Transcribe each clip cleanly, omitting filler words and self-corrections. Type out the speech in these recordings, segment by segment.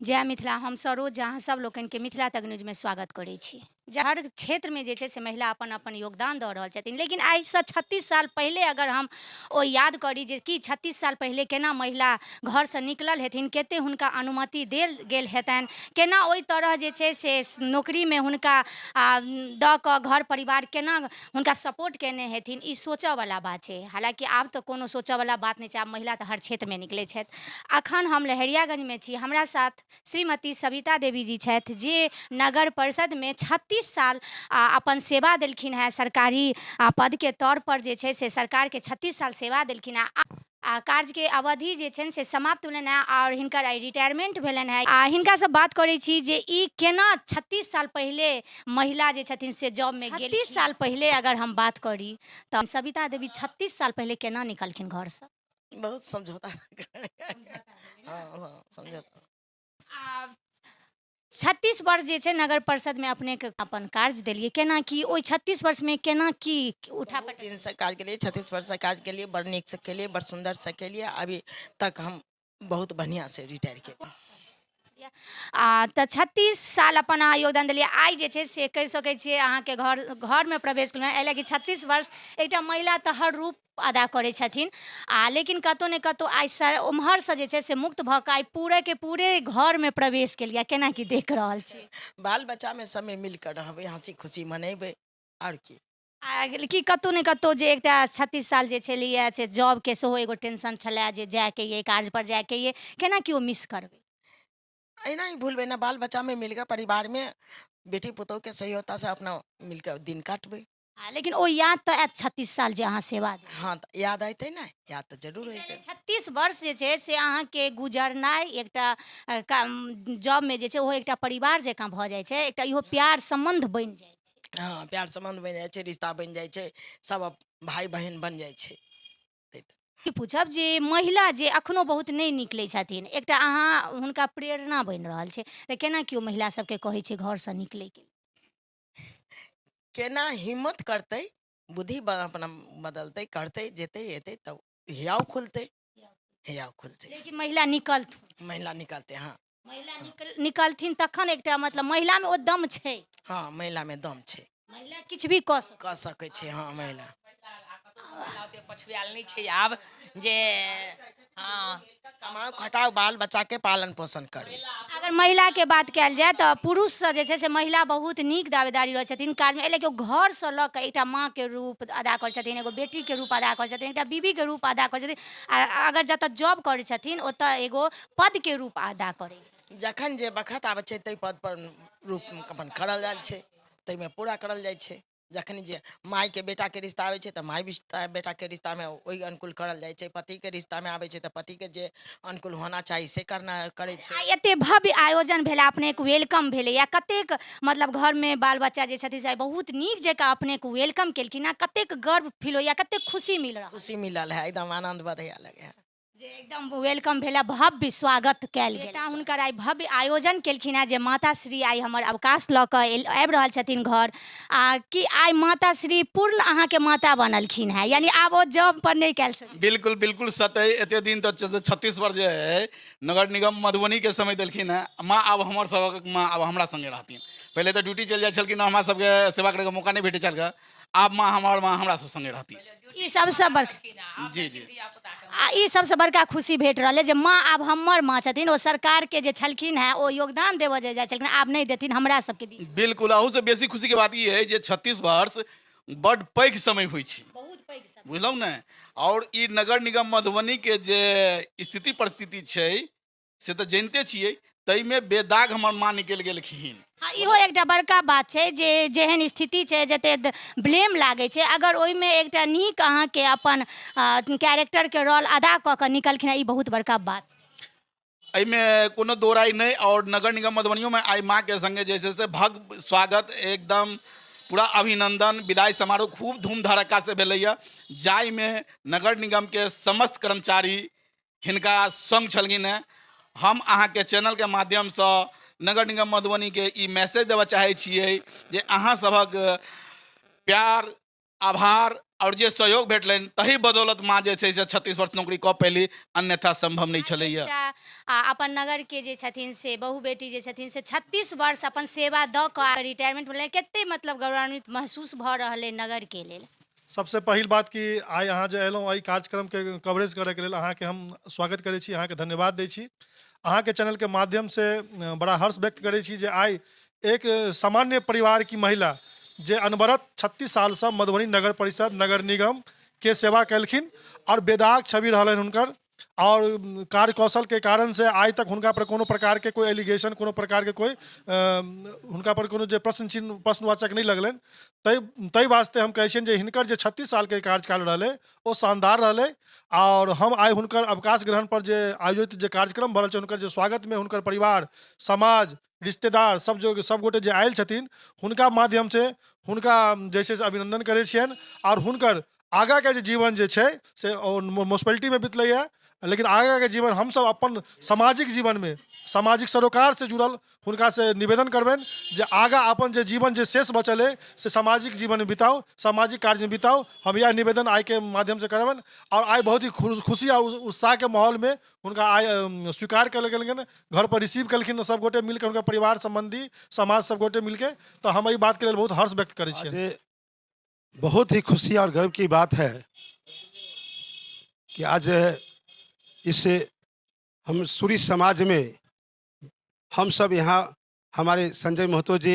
जय मिथिला। हम सरोज अहाँ सब लोकनिके मिथिला तक न्यूजमे स्वागत करै छी। हर क्षेत्रमे जे छै से महिला अपन अपन योगदान दऽ रहल छथिन, लेकिन आइसँ 36 साल पहिले अगर हम ओ याद करी जे कि 36 साल पहिले केना महिला घरसँ निकलल हेथिन, कते हुनका अनुमति देल गेल हेतनि, केना ओहि तरह जे छै से नौकरीमे हुनका दऽ कऽ घर परिवार केना हुनका सपोर्ट केने हेथिन, ई सोचऽवला बात छै। हालाँकि आब तऽ कोनो सोचऽवला बात नहि छै, आब महिला तऽ हर क्षेत्रमे निकलै छथि। अखन हम लहेरियागंजमे छी, हमरा साथ श्रीमती सविता देवी जी छथि जे नगर परिषदमे 36 साल अपन सेवा देलखिन हेँ। सरकारी पदके तौरपर जे छै से सरकारके 36 साल सेवा देलखिन हेँ आ कार्यके अवधि जे छनि से समाप्त भेलनि हेँ आओर हिनकर आइ रिटायरमेंट भेलनि हेँ। आ हिनकासँ बात करै छी जे ई केना 36 साल पहिले महिला जे छथिन से जॉबमे गेल। 36 साल पहिले अगर हम बात करी तऽ सविता देवी 36 साल पहिले केना निकलखिन घरसँ? बहुत समझौता। हाँ हाँ, समझौता। आ 36 वर्ष जे छै नगर परिषदमे अपनेके अपन कार्य देलियै, केना की ओहि 36 वर्षमे केना की उठा बहुत दिनसँ काज केलियै, 36 वर्षसँ काज केलियै, बड़ नीकसँ केलियै, बड़ सुन्दरसँ केलियै। अभी तक हम बहुत बढ़िआँसँ रिटायर केलियै। आ तऽ 36 साल अपन अहाँ योगदान देलियै। आइ जे छै से कहि सकै छियै अहाँके घरमे प्रवेश केलहुँ, एहि लए कि 36 वर्ष एकटा महिला तऽ हर रूप अदा करै छथिन, आ लेकिन कतहु ने कतहु आइ सर ओम्हरसँ जे छै से मुक्त भऽ कऽ आइ पूरेके पूरे घरमे प्रवेश केलियै, केना की देख रहल छी? बाल बच्चामे समय मिल कऽ रहबै, हँसी खुशी मनेबै, आओर की। आ की कतहु ने कतहु जे एकटा 36 साल जे छलैए से जॉबके सेहो एगो टेंशन छलए जे जायके ये कार्यपर जायके ये, केना की ओ मिस करबै? एना ही भूलबै ने, बाल बच्चामे मिल कऽ परिवारमे बेटी पुतोहके सहयोगतासँ अपना मिल कऽ दिन काटबै। आ लेकिन ओ याद तऽ आयत 36 साल जे अहाँ सेवा देलियै। हाँ, तऽ याद अयतै ने, याद तऽ जरूर अयतै। 36 वर्ष जे छै से अहाँके गुजरनाइ एकटा जॉबमे जे छै ओहो एकटा परिवार जकाँ भऽ जाइ छै, एकटा इहो प्यार सम्बन्ध बनि जाइ छै। हाँ, प्यार सम्बन्ध बनि जाइ छै, रिश्ता बनि जाइ छै, सब भाय बहिन बनि जाइ छै। की पूछब जे महिला जे अखनो बहुत नहि निकलै छथिन, एकटा अहाँ हुनका प्रेरणा बनि रहल छै, तऽ केना केओ महिला सबके कहै छै घरसँ निकलैके? केना हिम्मत करतै, बुद्धि अपना बदलतै, करतै, जेतै एतै तब हियाव खुलतै, हियाव खुलतै। लेकिन महिला निकलथुन, महिला निकलतै। हाँ, महिला निकलथिन तखन एकटा मतलब महिलामे ओ दम छै। हाँ, महिलामे दम छै, महिला किछु भी कऽ सकै, कऽ सकै छै। हाँ, महिला ओते पछुआयल नहि छै आब जे। हाँ, कमाउ खटाउ, बाल बच्चाके पालन पोषण करू। अगर महिलाके बात कयल जाय तऽ पुरुषसँ जे छै से महिला बहुत नीक दावेदारी रहै छथिन कार्यमे, एहि लए कऽ ओ घरसँ लऽ कऽ एकटा माँके रूप अदा करै छथिन, एगो बेटीके रूप अदा करै छथिन, एकटा बीबीके रूप अदा करै छथिन, आ अगर जतऽ जॉब करै छथिन ओतऽ एगो पदके रूप अदा करै छथिन। जखन जे बखत आबै छै ताहि पद पर रूप अपन करल जाइ छै, ताहिमे पूरा करल जाइ छै। जखन जे मायके बेटाके रिश्ता आबै छै तऽ माय बेटाके रिश्तामे ओहि अनुकूल करल जाइ छै, पतिके रिश्तामे आबै छै तऽ पतिके जे अनुकूल होना चाही से करना करै छै। आइ एते भव्य आयोजन भेलै, अपनेके welcome भेलैए, कतेक मतलब घरमे बाल बच्चा जे छथिन से आइ बहुत नीक जकाँ अपनेके welcome केलखिन हँ, कतेक गर्व फील होइए, कतेक खुशी मिल रहल? खुशी मिलल है, एकदम आनन्द बढ़िया लगे है जे एकदम welcome भेला, भव्य स्वागत कयल गेल। बेटा हुनकर आइ भव्य आयोजन केलखिन हेँ जे माताश्री आइ हमर अवकाश लऽ कऽ आबि रहल छथिन घर, आ कि आइ माताश्री पूर्ण अहाँके माता बनलखिन हेँ, यानी आब ओ जॉब पर नहि कयल सकै? बिल्कुल बिल्कुल सत्य है। एते दिन तऽ 36 वर्ष जे है नगर निगम मधुबनीके समय देलखिन हेँ माँ, आब हमर सबक माँ आब हमरा संगे रहथिन। पहिले तऽ ड्यूटी चलि जाइ छलखिन, हमरा सबके सेवा करैके मौका नहि भेटै छल, आब माँ हमर माँ हमरा सब संगे रहती। ई सबसँ बड़का जी जी आ ई सबसँ बड़का खुशी भेट रहल है जे माँ आब हमर माँ छथिन। ओ सरकारके जे छलखिन हेँ ओ योगदान देबऽ जे जाइ छलखिन, आब नहि देथिन हमरा सबके बीच। बिल्कुल, अहूसँ बेसी खुशीके बात ई है जे 36 वर्ष बड्ड पैघ समय होइ छै, बहुत पैघ समय, बुझलहुँ ने? आओर ई नगर निगम मधुबनीके जे स्थिति परिस्थिति छै से तऽ जनिते छियै, ताहिमे बेदाग हमर माँ निकलि गेलखिन। हँ, इहो एकटा बड़का बात छै जे जेहन स्थिति छै, जते ब्लेम लागै छै, अगर ओहिमे एकटा नीक अहाँके अपन कैरेक्टरके रोल अदा कऽ कऽ निकलखिन हँ, ई बहुत बड़का बात छै, एहिमे कोनो दोराइ नहि। आओर नगर निगम मधुबनियोमे आइ माँके सङ्गे जे छै से भव्य स्वागत, एकदम पूरा अभिनंदन, विदाई समारोह खूब धूम धड़क्कासँ भेलैए, जाहिमे नगर निगमके समस्त कर्मचारी हिनका सङ्ग छलखिन हेँ। हम अहाँके चैनलके माध्यमसँ नगर निगम मधुबनीके ई मैसेज देबऽ चाहै छियै जे अहाँ सभक प्यार, आभार आओर जे सहयोग भेटलनि तही बदौलत माँ जे छै से 36 वर्ष नौकरी कऽ पेली, अन्यथा सम्भव नहि छलैया। एकटा अपन नगरके जे छथिन से बहु बेटी जे छथिन से 36 वर्ष अपन सेवा दऽ कऽ रिटायरमेंट भेलै, कते मतलब गौरवान्वित महसूस भऽ रहल अइ नगरके लेल? सबसे पहिल बात कि आइ अहाँ जे अयलहुँ एहि कार्यक्रमके कवरेज करैके लेल, अहाँके हम स्वागत करै छी, अहाँके धन्यवाद दै छी। अहाँके चैनलके माध्यमसँ बड़ा हर्ष व्यक्त करै छी जे आइ एक सामान्य परिवार की महिला जे अनवरत 36 सालसँ मधुबनी नगर परिषद नगर निगम के सेवा केलखिन और बेदाग छवि रहलनि हुनकर, और कार्य कौशल के कारण से आइ तक हुनका पर कोनो प्रकार के कोई एलिगेशन, कोनो प्रकार के कोई हुनका पर कोनो जे प्रश्न चिन्ह प्रश्नवाचक नहि लगलनि। ताहि वास्ते हम कहै छियनि जे हिनकर जे 36 साल के कार्यकाल रहलै ओ शानदार रहलै। और हम आइ हुनकर अवकाश ग्रहण पर जे आयोजित जे कार्यक्रम भऽ रहल छै हुनकर जे स्वागत में हुनकर परिवार, समाज, रिश्तेदार सब जो सब गोटे जे आयल छथिन हुनका माध्यम से हुनका जे छै से अभिनंदन करै छियनि। और हुनकर आगाँ के जे जीवन जे छै से ओ म्युनिसिपैलिटी में बितलैया, लेकिन आगाँ के जीवन हमसब अपन सामाजिक जीवन में सामाजिक सरोकार से जुड़ल हुनका से निवेदन करबनि जे आगाँ अपन जे जीवन जे शेष बचल अइ से सामाजिक जीवन में बिताउ, सामाजिक कार्य में बिताउ। हम यह निवेदन आइ के माध्यम से करबनि। और आइ बहुत ही खुशी और उत्साह के माहौल में हुनका आइ स्वीकार कयल गेलनि, घर पर रिसीव केलखिन सब गोटे मिलके, हुनका परिवार संबंधी समाज सब गोटे मिलके। तो हम एहि बात के लेल बहुत हर्ष व्यक्त करै छियनि। आज बहुत ही खुशी और गर्व की बात है कि आज इस हम सूरी समाज में हम सब यहाँ हमारे संजय महतो जी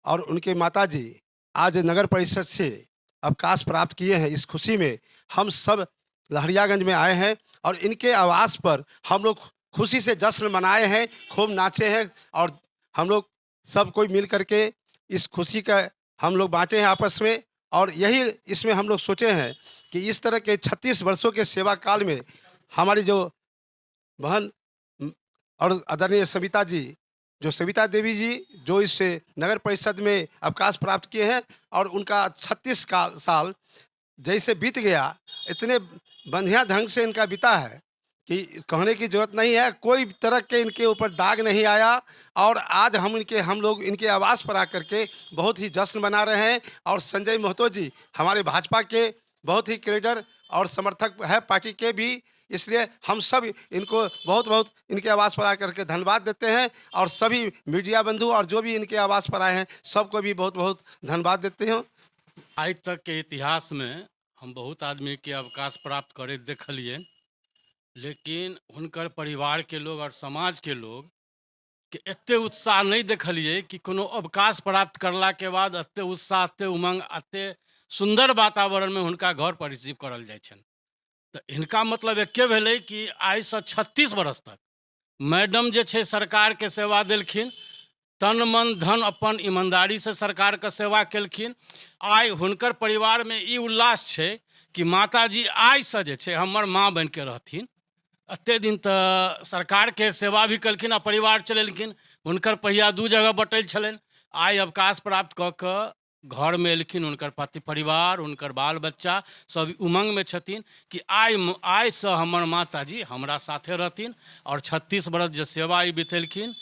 और उनके माता जी आज नगर परिषद से अवकाश प्राप्त किए हैं। इस खुशी में हम सब लहरियागंज में आए हैं और इनके आवास पर हम लोग खुशी से जश्न मनाए हैं, खूब नाचे हैं और हम लोग सब कोई मिल करके इस खुशी का हम लोग बांटे हैं आपस में। और यही इसमें हम लोग सोचे हैं कि इस तरह के 36 वर्षों के सेवा काल में हमारी जो बहन और आदरणीय सविता जी, जो सविता देवी जी जो इस नगर परिषद में अवकाश प्राप्त किए हैं और उनका 36 का साल जैसे बीत गया, इतने बढ़िया ढंग से इनका बीता है कि कहने की जरूरत नहीं है। कोई तरह के इनके ऊपर दाग नहीं आया और आज हम लोग इनके आवास पर आकर के बहुत ही जश्न मना रहे हैं। और संजय महतो जी हमारे भाजपा के बहुत ही क्रेडर और समर्थक है पार्टी के भी, इसलिए हम सब इनको बहुत बहुत इनके आवास पर आकर के धन्यवाद देते हैं। और सभी मीडिया बंधु और जो भी इनके आवास पर आए हैं सबको भी बहुत बहुत धन्यवाद देते हैं। आज तक के इतिहास में हम बहुत आदमी के अवकाश प्राप्त करे देखलिए, लेकिन हुनकर परिवार के लोग और समाज के लोग के एते उत्साह नहीं देखलिए कि कोनो अवकाश प्राप्त करला के बाद एते उत्साह, एते उमंग, एते सुंदर वातावरण में हुनका घर पर रिसीव करल जाइ छनि। तऽ हिनका मतलब एके भेलै कि आइसँ 36 बरस तक मैडम जे छै सरकार के सेवा देलखिन, तन मन धन अपन ईमानदारी से सरकार के सेवा केलखिन। आइ हुनकर परिवार में ई उल्लास छै कि माताजी आइसँ जे छै हमर माँ बनिके रहथिन। एते दिन तऽ सरकार के सेवा भी केलखिन आ परिवार चलेलखिन, हुनकर पहिया दू जगह बटल छलनि। आइ अवकाश प्राप्त कऽ कऽ घर में एलखिन, हुनकर पति परिवार, हुनकर बाल बच्चा सब उमंग में छथिन कि आइसँ हमर माताजी हमरा साथे रहथिन। और 36 बरस जे सेवा ई बितेलखिन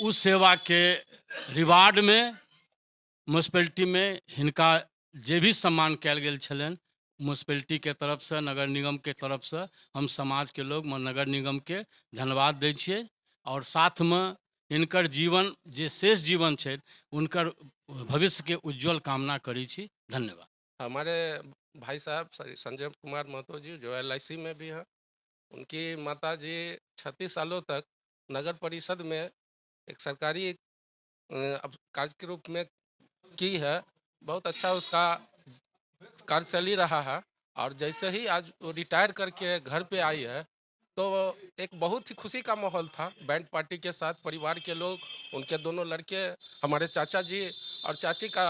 उ सेवा के रिवार्ड में म्युनिसिपैलिटी में हिनका जे भी सम्मान कयल गेल छलनि म्युनिसिपैलिटी के तरफ से, नगर निगम के तरफ से, हम समाज के लोग नगर निगम के धन्यवाद दै छियै। और साथ में हिनकर जीवन जे शेष जीवन छै हुनकर भविष्य के उज्जवल कामना करै छी। धन्यवाद। हमारे भाई साहब संजय कुमार महतो जी जो LIC में भी हैं, उनकी माता जी 36 सालों तक नगर परिषद में एक सरकारी अब कार्य के रूप में की है। बहुत अच्छा उसका कार्यशैली रहा है और जैसे ही आज वो रिटायर करके घर पे आई है तो एक बहुत ही खुशी का माहौल था। बैंड पार्टी के साथ परिवार के लोग, उनके दोनों लड़के, हमारे चाचा जी और चाची का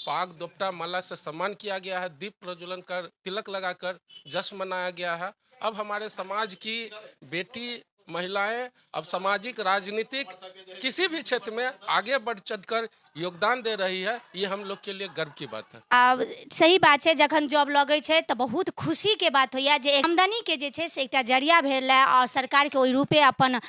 पाग दोपटा माला से सम्मान किया गया है, दीप प्रज्वलन कर तिलक लगाकर जश्न मनाया गया है। अब हमारे समाज की बेटी महिलाएं अब सामाजिक राजनीतिक किसी भी क्षेत्र में आगे बढ़ चढ़कर योगदान दे रही है, ये हम लोग के लिए गर्व की बात है। आब सही बात छै, जखन जॉब लगै छै तऽ बहुत खुशीके बात होइए जे आमदनीके जे छै से एकटा जरिया भेल है आओर सरकारके ओहि रूपे अपन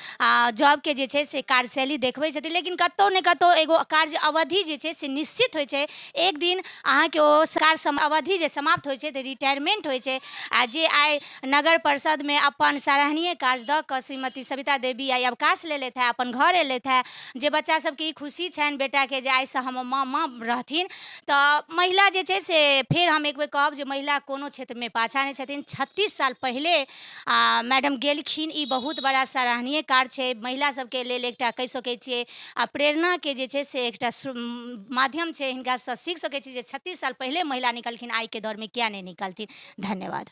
जॉबके जे छै से कार्यशैली देखबै छथिन। लेकिन कतहु ने कतहु एगो कार्य अवधि जे छै से निश्चित होइ छै। एक दिन अहाँके ओ कार्य अवधि जे समाप्त होइ छै तऽ रिटायरमेंट होइ छै। आ जे आइ नगर परिषदमे अपन सराहनीय कार्य दऽ कऽ श्रीमती सविता देवी आइ अवकाश लेलथि है, अपन घर एलथि है, जे बच्चा सबके ई खुशी छनि बेटाके जे आइसँ हमर माँ माँ रहथिन। तऽ महिला जे छै से फेर हम एक बेर कहब जे महिला कोनो क्षेत्रमे पाछाँ नहि छथिन। 36 साल पहिले मैडम गेलखिन, ई बहुत बड़ा सराहनीय कार्य छै। महिला सबके लेल एकटा कहि सकै छियै आ प्रेरणाके जे छै से एकटा माध्यम छै। हिनकासँ सीख सकै छी जे 36 साल पहिले महिला निकलखिन, आइके दौरमे किया नहि निकलथिन। धन्यवाद।